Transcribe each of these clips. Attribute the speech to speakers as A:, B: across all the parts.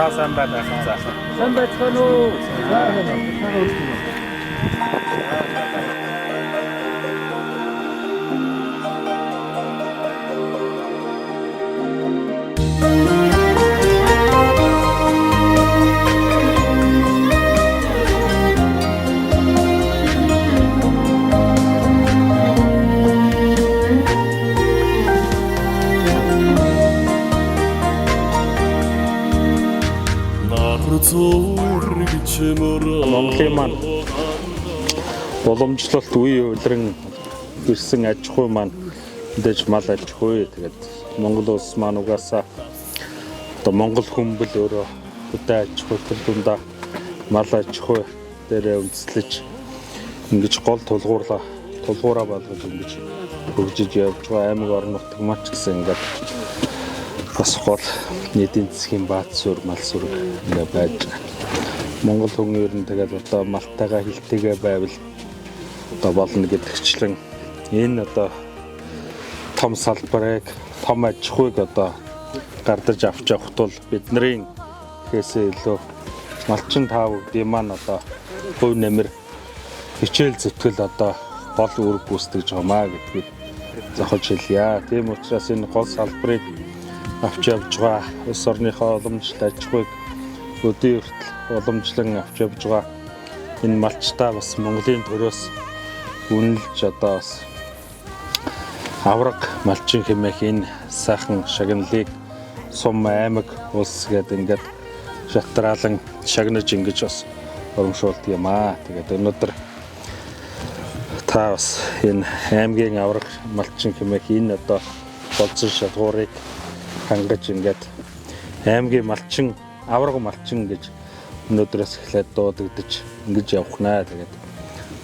A: За, сайн байна. За.
B: Сайн байцгаана уу? За.
A: Монголын маань уламжлалт үе улиран ирсэн аж ахуй маань мэдээж мал аж ахуй. Тэгээд Монгол улс маань угаасаа одоо монгол хүмүүл өөрөө хөдөө аж ахуй, тэр дундаа мал аж ахуй дээрээ үндэслэж ингэж гол тулгуураа болгож ингэж хөгжиж явж байгаа. Аймаг орон нутаг маань ч гэсэн ингээд бас гол эдийн засгийн баат суурь мал сүрэг ингээ байж байгаа. Монгол хүн ер нь тэгээд одоо малтайгаа хилтэйгээ байвал одоо болно гэдэгчлэн энэ одоо том салбарыг, том аж ахуйг одоо гардаж авч явах тул бидний гэхээсээ илүү малчин та бүгдийн маань одоо хувь нэмэр хичээл зүтгэл одоо гол үүрэг гүйцэтгэж байгаамаа гэдгийг зохиж хэлье. Тийм учраас энэ гол салбарыг авч явж байгаа улс орныхоо уламжлалт аж ахуйг өдий хүртэл уламжлан авч явж байгаа энэ малчтаа бас Монголын төрөөс үнэлж одоо бас авраг малчин хэмээх энэ сайхан шагналыг сум аймаг улс гэдэг ингээд шатраалан шагнаж ингэж бас урамшуулдаг юм аа. Тэгээд өнөөдөр та бас энэ аймгийн авраг малчин хэмээх энэ одоо болцсон шалгуурыг хангаж ингээд аймгийн малчин, авраг малчин гэж өнөөдрөөс эхлээд дуудагдаж ингэж явах наа. Тэгээд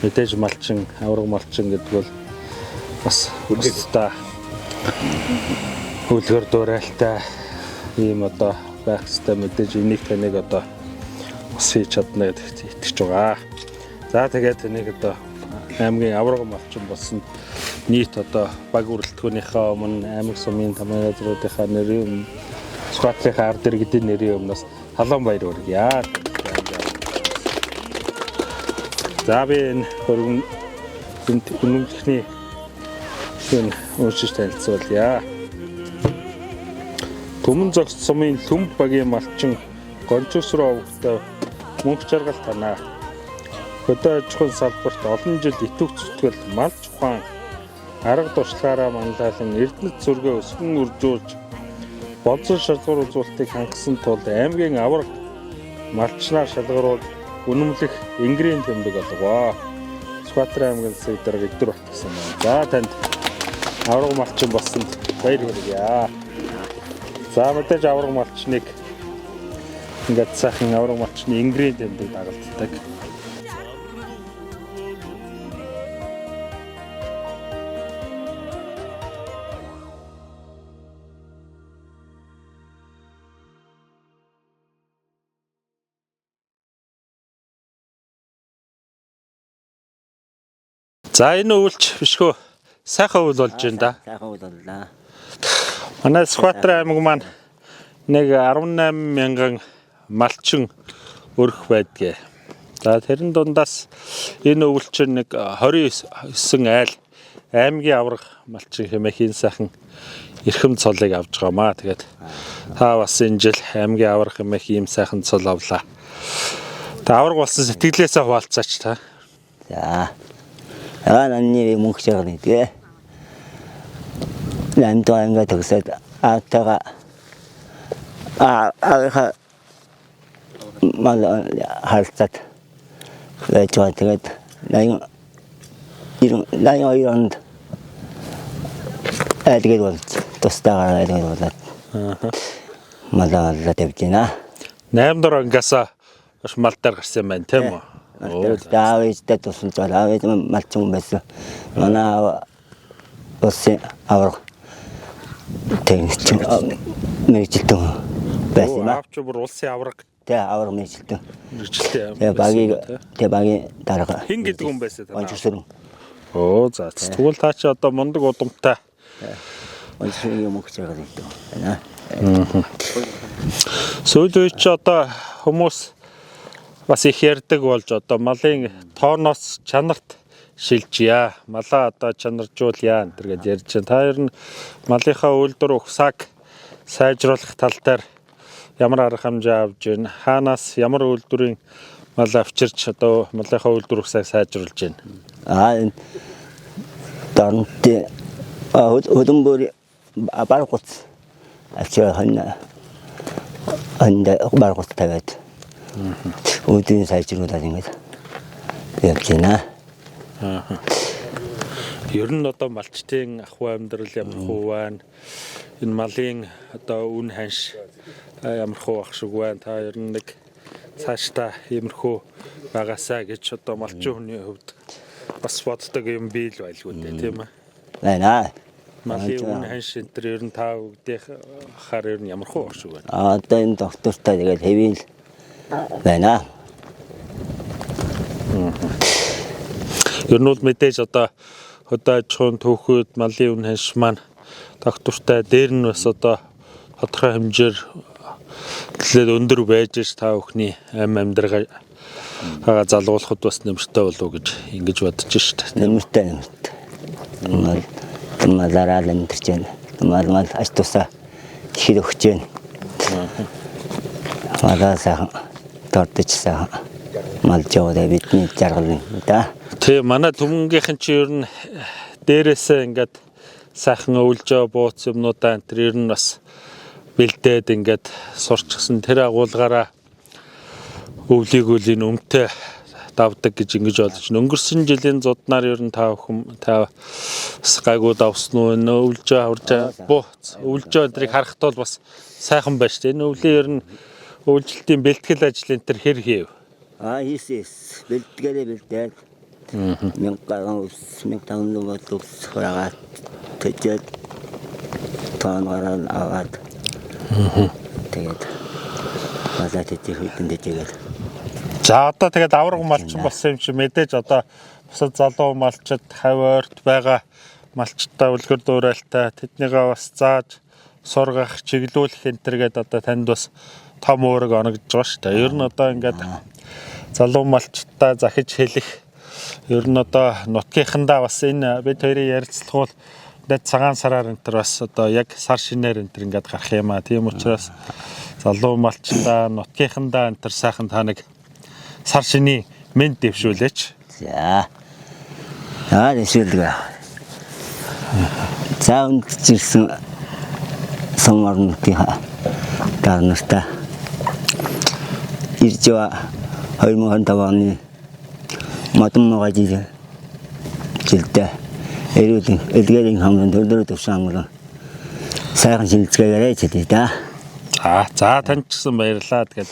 A: мэдээж малчин, авраг малчин гэдэг бол бас бусдаа үлгэр дуурайлтай ийм одоо байх ёстой. Мэдээж энийг таныг одоо бас хийж чадна гэдэгт итгэж байгаа. За, тэгээд таныг одоо аймгийн авраг малчин болсон нийт одоо баг өрөлтгөөнийхөө өмнө, аймаг сумын тамгай газруудынхаа нэрийн өмнө, Сүхбаатарын ард иргэдийн нэрийн өмнөөс халуун баяр хүргье. За, би энэ хөргөн үнэмлэхний энэ уншиж танилцуулъя. Түмэн зогс сумын Лүмб багийн малчин Гончосроо овогтой мөнх жаргал танаа. Хөдөө аж ахуйн салбарт олон жил идэвх зүтгэл, малч ухаан, арга туршлагаараа манлайлан эрдэнэт зүргээ өсгөн үржүүлж болзон шалгуур үзүүлэлтийг хангасан тул аймгийн авраг малчнаар шалгаруулж үнэмлэх энгэрийн тэмдэг олгоо. Сүхбаатар аймгийн засаг дарга Эдүр бат гэсэн байна. За, танд авраг малчин болсон баяр хүргье. За, мэдээж авраг малчныг ингээд сайхан авраг малчны энгэрийн тэмдэг дагалддаг. За, энэ өвөлч бишгөө сайхан өвөл болж байна да.
C: Сайхан үйл боллоо.
A: Манай Сүхбаатар аймаг маань нэг 18 мянган малчин өрх байдгийг. За, тэрэн дундаас энэ өвөлчин нэг 29 айл аймгийн авраг малчин хэмээх энэ сайхан эрхэм цолыг авч байгаамаа. Тэгээд та бас энэ жил аймгийн авраг хэмээх ийм сайхан цол авлаа. Та авраг болсон сэтгэлээсээ хуваалцаач та.
C: За. Аа, нанны мөнх жаргал гэдэг. Намдаа ингээд төгсөөд аатайгаа ааха мал харцаад байж байгаа. Тэгээд 80 82 онд айлгээд болж тустаагаар айлгээд болоод малаа аллаа тавьж байна.
A: 8 дор ангиасаа бас мал дээр гарсан юм байна, тийм үү? Оо,
C: Аав ээжтэй тусалж байгаа. Аав ээж маань малчин хүн байсан. Манай аав улсын аварга тэгч мэргэжилтэн байсан юм аа.
A: Аав чи бүр улсын аварга
C: Тэ, аварга мэргэжилтэн.
A: мэргэжилтэн.
C: Тэгээ багийг тэгээ багийн дарга.
A: Хэн гэдэг хүн байсан та?
C: Онцгой.
A: Оо, за. Тэгвэл та чи одоо мундаг удамтай.
C: Онцгой юм өгч байгаа гэдэг байна.
A: Сүүлийн үед чи одоо хүмүүс бас их ярьдаг болж одоо малын тооноос чанарт шилжийа. Малаа одоо чанаржуулъя энэ төр гэдээ ярьж байна. Та ер нь малынхаа үйлдвэр угсааг сайжруулах тал дээр ямар арга хэмжээ авч байна? Хаанаас ямар үйлдвэрийн мал авчирч одоо малынхаа үйлдвэр угсааг сайжруулж байна?
C: Аа энэ дорнотын хөдөлмөр баргуц авчаа хонь хонь баргуц тавиад үүдийн сайжруулаад ингэж явж байна.
A: Ер нь одоо малчдын ахуй амьдрал ямар хуу байна? Энэ малын одоо үн ханш ямар хуу ах шиг байна? Та ер нь нэг цаашдаа иймэрхүү байгаасаа гэж одоо малчин хүний хувьд бас боддог юм бий л байлгүй дээ, тийм ээ.
C: Байна.
A: Малын үн ханш энэ төр ер нь та бүгдийнх хаар ер нь ямар хуу ах шиг байна?
C: А одоо энэ доктортай тэгээд хэвийн л байна.
A: Ер нь бол мэдээж одоо хөдөө аж ахуйн түүхүүд малын үн ханш маань доктортай дээр нь бас одоо тодорхой хэмжээр нэлээд өндөр байж ш та бүхний амь амьдрал залгуулахад бас нэмэртэй болов уу гэж ингэж бодож шít.
C: Нэмэртэй нэмэртэй. Мал малаараа л амьдарч байна. Мал мал аж тусаа хэр өгч байна. Малаа сайхан дордож сайхан мал жоо бидний жаргал юм да.
A: Тий, манай түмэнгийнхэн чи ер нь дээрээсээ ингээд сайхан өвлжөө бууц юмнуудаа энэ төр ер нь бас бэлдээд ингээд сурчсан тэр агуулгаараа өвлийг үлийн өмтэй давдаг гэж ингэж бодож байна. Өнгөрсөн жилийн зуднаар ер нь та бүхэн та бас гайгүй давсан уу? Энэ өвлжөө аварж бууц өвлжөө энэ тэрийг харахад бол бас сайхан байна шүү дээ. Энэ өвлийн ер нь өвлжилтийн бэлтгэл ажил энэ төр хэр хийв?
C: А хийс хийс бэлтгээрээ бэлдээд 1000 ус 1500 ус хураагаад тэжээд тоон гараад аваад тэгээд балаа тэжих хэдэн тэжээгээд.
A: За одоо тэгээд авраг малчин болсон юм чи мэдээж одоо бусад залуу малчид хавь ойрт байгаа малчтай үлгэр дуурайлтай тэднийгээ бас зааж сургах, чиглүүлэх энэ төр гээд одоо танд бас том уураг оногдож байгаа шүү дээ. Ер нь одоо ингээд залуу малчтай захиж хэлэх ер нь одоо нутгийнхандаа бас энэ бид хоёрын ярилцлага бол ингээд цагаан сараар энэ төр бас одоо яг сар шинээр энэ төр ингээд гарах юм аа. Тийм учраас залуу малчтай нутгийнхандаа энэ төр сайхан та нэг сар шинийн мэнд дэвшүүлээч.
C: За. За дэвшүүлдэг. За үндчилсэн сум орнотын дарнартаа ирж байгаа 2025 оны модон могой жил жилдээ эрүүл элгэрийн хамран төрлөөр төвшин амгалан сайхан шинжилгээгээрэй чидээ да.
A: За за танд ч гэсэн баярлалаа. Тэгээд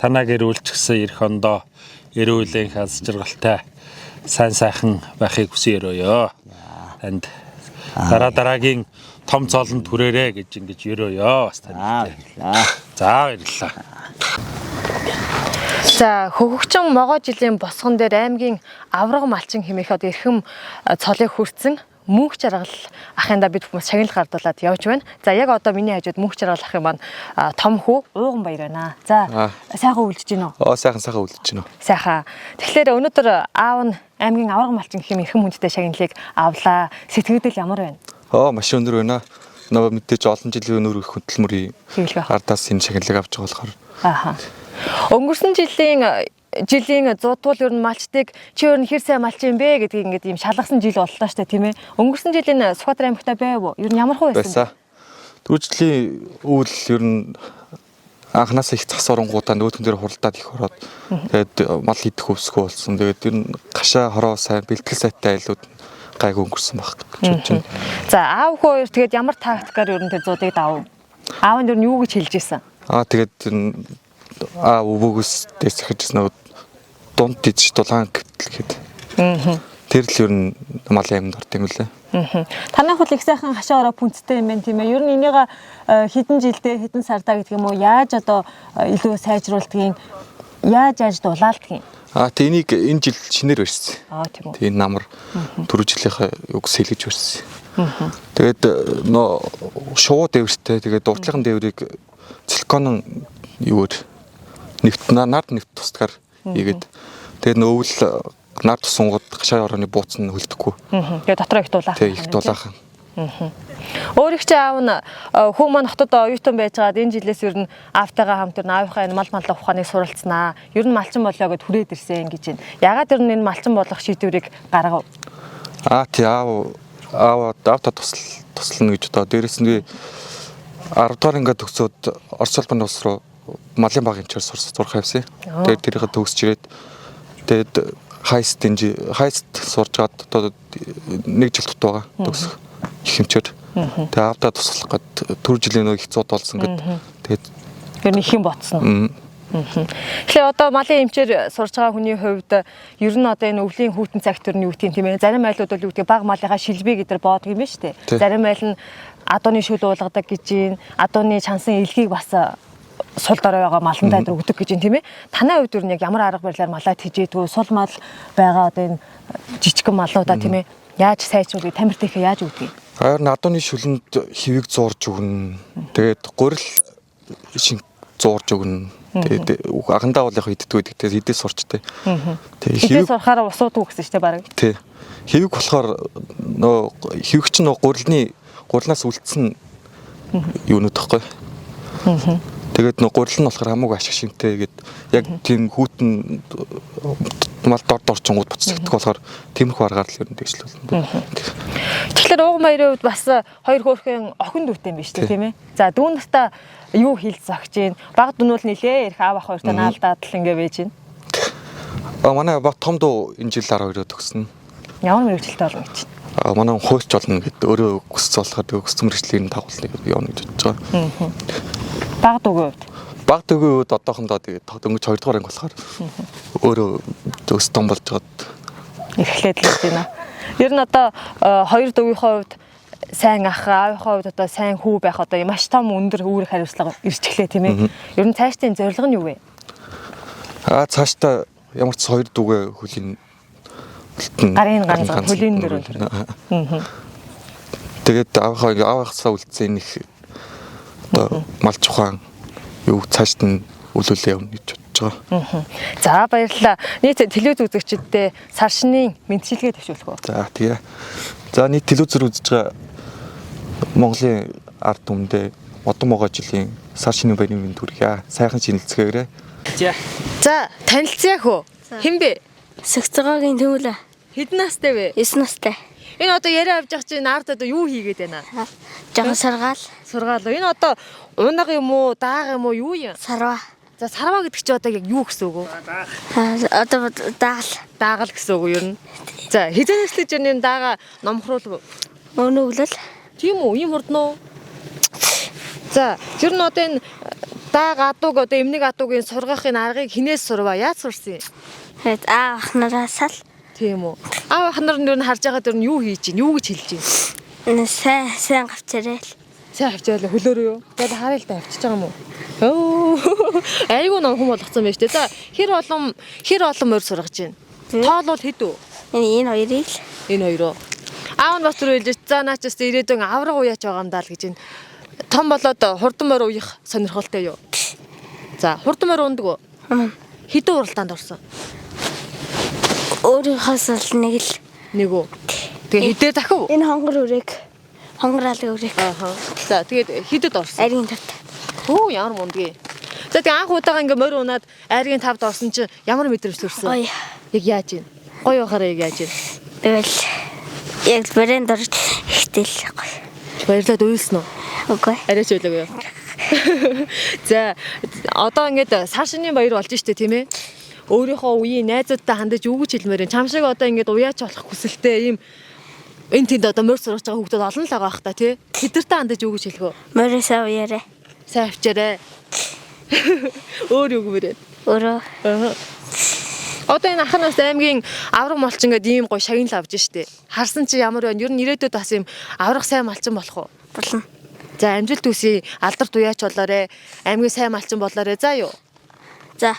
A: танаа гэр үйлчгсэн ирэх ондоо эрүүлийн хас жаргалтай сайн сайхан байхыг хүсэн өрөөё. Танд дараа дараагийн том цолонд хүрээрэй гэж ингэж өрөөё. Бас танд.
C: Аа баярлалаа.
A: За баярлалаа.
D: За хөгөгчин могоо жилийн босгон дээр аймгийн авраг малчин хэмээх одоо эрхэм цолыг хүртсэн мөнх жаргал ахында бид хүмүүс шагнал гардуулаад явж байна. За яг одоо миний хажууд мөнх жаргал ахын маань том хүү ууган баяр байна. За сайхан үлдэж гин үү?
E: Аа сайхан сайхан үлдэж байна.
D: Сайхан. Тэгэхээр өнөөдөр аав нь аймгийн авраг малчин хэмээх эрхэм хүндтэй шагналыг авлаа. Сэтгэгдэл ямар байна?
E: Аа маш өндөр байна. Нөгөө мэдээж олон жилийн өнөр их хөдөлмөрийн
D: Хэрэглэх.
E: ардаас энэ шагналыг авч байгаа болохоор
D: Ааха. Өнгөрсөн жилийн зудвал ер нь малчдыг чи ер нь хэр сайн малч юм бэ гэдгийг ингээд ийм шалгасан жил боллоо штэ тийм ээ. Өнгөрсөн жилийн Сүхбаатар аймагта байв уу? Ер нь ямар хуу байсан?
E: байсан. Түрүү жилийн үйл ер нь анханасаа их цас оронгуудаа нөөтөн дээр хуралдаад их ороод тэгээд мал идэх өвсгөө болсон. Тэгээд ер нь гашаа хороо сайн бэлтгэл сайтай айлууд гайгүй өнгөрсөн байх гэж бодож байна.
D: За аав хүү хоёр тэгээд ямар тактикаар ер нь тэр зуудыг давв? Аав нь ер нь юу гэж хэлж исэн?
E: Аа тэгээд ер нь аа өвөөгөөс дээр сахиж нөгөө дунд диж дулаан гэтэл хэд. Тэр л ер нь малын амьд орд юм лээ.
D: Танайх бол их сайхан хашаа ороо пүнцтэй юм байна тийм ээ. Ер нь энийг хэдэн жилдээ хэдэн сардаа гэдэг юм уу? Яаж одоо илүү сайжруулдгийг яаж яаж дулаалдгийг?
E: Аа тэг энийг энэ жил шинээр барьсан.
D: Аа тийм үү.
E: Тэг энэ намар түрүү жилийнхээ юг сэлгэж барьсан. Тэгээд нөө шувуу дээвэртэй тэгээд уртлахын дээврийг силикон юуэр нэвт нард нэвт тусдгаар хийгээд тэгээд нөө өвөл нар тусангууд гашаа орооны бууц нь хөлдөхгүй.
D: Тэгээд дотроо их дулаахан.
E: Тэг их дулаахан.
D: Өөрийг чи аав нь хүү маань хотод оюутан байжгаад энэ жилээс ер нь аавтайгаа хамт ер нь аавынхаа энэ мал маллах ухааныг суралцсанаа. Ер нь малчин боллоо гэд хүрээд ирсэн гэж байна. Ягаад ер нь энэ малчин болох шийдвэрийг гаргав?
E: Аа тий аав аав аавта туслана гэж одоо дээрэс нь би 10 дугаар ингээд төгсөөд Орос улбаны улс руу малын баг эмчээр сурах явсан. Тэгээд тэрийг төгсч ирээд тэгээд хайст хайст сурж гад одоо нэг жил дутуу байгаа төгсөх их эмчээр. Тэгээд аавдаа туслах гээд түр жилийн нэг их зуд болсон гэд тэгээд
D: ер нь их юм ботсон уу? Тэгэхээр одоо малын эмчээр сурж байгаа хүний хувьд ер нь одоо энэ өвлийн хүйтэн цагт ер нь юу гэдэг юм тийм ээ. Зарим айлууд бол юу гэдэг баг малынхаа шилбэ гэдэр боодго юм байна шүү дээ. Зарим айл нь адууны шүл уулгадаг гэж юм, адууны чансан элгийг бас сул дорой байгаа маландаа дээр өгдөг гэж юм тийм ээ. Танай хувьд ер нь яг ямар арга барилаар малаа тэжээдгүү сул мал байгаа одоо энэ жижигхэн малуудаа тийм ээ. Яаж сайжруулах, тамир тэхээ яаж өгдөг юм?
E: Аяар адууны шүлэнд хивийг зуурж өгнө. Тэгээд гурил шинг зуурж өгнө. Тэгээд агандаа бол яг иддгүү гэдэг. Тэгээд хідээс сурчтай.
D: Тэгээд хивийг сурахаараа усуудгүй гэсэн чинь бараг.
E: Тий. Хивэг болохоор нөө хивэг чинь нөө гурилнаас үлдсэн юунууд тахгүй. Тэгээд нөө гурил нь болохоор хамаагүй ашиг шинтэй гээд яг тийм хүүтэн мал дор дорчингууд буцагдах болохоор тиймэрхүү аргаар л ер нь дэвшлүүлнэ.
D: Тэгэхээр ууг маярын хувьд бас хоёр хөөрхөн охин дүүтэй юм биш үү тийм ээ. За дүү нартаа юу хэлж зогч гин? Баг дүнүүл нилээ ирэх аав ах хоёртой наалдаад л ингээ байж гин.
E: А манай баг том дүү энэ жил 12-оо төгснө.
D: Ямар мэрэгчлээ болно гэж байна?
E: А манай хуульч болно гэд өөрөө хүссэн болохоор хүссэн мэрэгчлийг нь дагуулна гэж явна гэж бодож байгаа.
D: Баг дүүгийн хувьд?
E: Баг дүүгийн хувьд одоохондоо тэгээд дөнгөж 2 дугаар анги болохоор өөрөө өс том болж байгаад
D: эрхлээд л гэж байна. Ер нь одоо хоёр дүүгийнхээ хувьд сайн ах, аавынхаа хувьд одоо сайн хүү байх одоо маш том өндөр үүрэг хариуцлага ирчихлээ тийм ээ. Ер нь цаашдын зорилго нь юу вэ?
E: Аа цаашдаа ямар ч хоёр дүүгээ хөлийн
D: гарын ганц хөлийн дөрөв.
E: Тэгээд аавынхаа үлдсэн энэ их одоо малч ухаан юу цаашд нь өлөөлөө явна гэж бодож байгаа.
D: За баярлалаа. Нийт телевиз үзэгчдэд сар шинийн мэдчилгээ төвшүүлэх үү?
E: За тэгээ. За нийт телевизээр үзэж байгаа Монголын ард түмэндээ модон могоо жилийн сар шинийн баярын мэнд хүргье. Сайхан шинэлцгээгээрэй.
D: За танилцъя хөө. Хэн бэ?
F: Сэгцэгаагийн төвлө.
D: Хэдэн настай вэ?
F: 9 настай.
D: Энэ одоо яриа авч явах чинь ард одоо юу хийгээд байна?
F: Жохон сургаал.
D: Сургаал. Энэ одоо унаг юм уу, даага юм уу, юу юм?
F: Сарва.
D: За сарва гэдэг чи одоо яг юу гэсэн үг вэ?
F: Одоо дааgal.
D: Дааgal гэсэн үг юу юм? За хизэнэслэж энэ даага номхруулв.
F: Өнөглөл.
D: Тийм үү? Ийм хурдан уу? За ер нь одоо энэ даага адууг одоо эмнэг адуугийн сургахын аргыг хинээс сурваа? Яаж сурсан юм?
F: Тэгээд аав ах нараас л.
D: Тийм үү. Аав ах нар нь ер нь харж байгаад ер нь юу хийж чинь? Юу гэж хэлж чинь?
F: Сайн авчирэл.
D: Сайн авчирэл хөлөөрөө юу? Тэгээд харъя л да авчиж байгаа юм уу? Өө. Айгуу номхон болгоцсон байж тээ. За хэр олон морь сургаж байна? Тоолвол хэд үү?
F: Энэ хоёрыг л.
D: Энэ хоёроо. Аав нь бас түр хэлж, за наа ч гэсэн ирээдүйн авраг уяач байгаа юм даа л гэж байна. Том болоод хурдан морь уях сонирхолтой юу? За хурдан морь ундаг уу? Хэдэн уралдаанд орсон?
F: Өөрийнхоос л нэг л.
D: Нэг үү? Тэгээ хэдээр дахив?
F: Энэ хонгор үрээг. Хонгор алга үрээг.
D: Ааха. За тэгээд хэдэд орсон?
F: Айргийн тавт.
D: Хөө ямар мундгийг. За тэгээ анх удаага ингээ морь унаад айргийн тавд орсон чинь ямар мэдрэмж төрсөн?
F: Гоё.
D: Яг яаж юм? Гоё байхаараа яг яаж юм?
F: Тэгэл яг брэнд орж ихтэл гоё.
D: Баярлаад уйлсан уу?
F: Үгүй.
D: Арайч байлаагүй юу? За одоо ингээд сар шинийн баяр болж штэ тийм ээ? Өөрийнхөө үеийн найзуудтай хандаж юу гэж хэлмээр юм? Чам шиг одоо ингээд уяач болох хүсэлтэй ийм энэ тэнд одоо морь сургаж байгаа хүүхдүүд олон л байгаа бах та тий? Тэдэртэй хандаж юу гэж хэлэх вэ?
F: Мориосоо уяарэ.
D: Сайн авчаарэ. Өөр юу гэмээр вэ?
F: Өөрөө.
D: Одоо энэ ах нь бас аймгийн авраг малчин гэдэг ийм гоё шагнал авж штэ. Харсан чи ямар байна? Ер нь ирээдүйд бас ийм авраг сайн малчин болох уу?
F: Болно.
D: За амжилт хүсье. Алдарт уяач болоорой. Аймгийн сайн малчин болоорой. За юу?
F: За.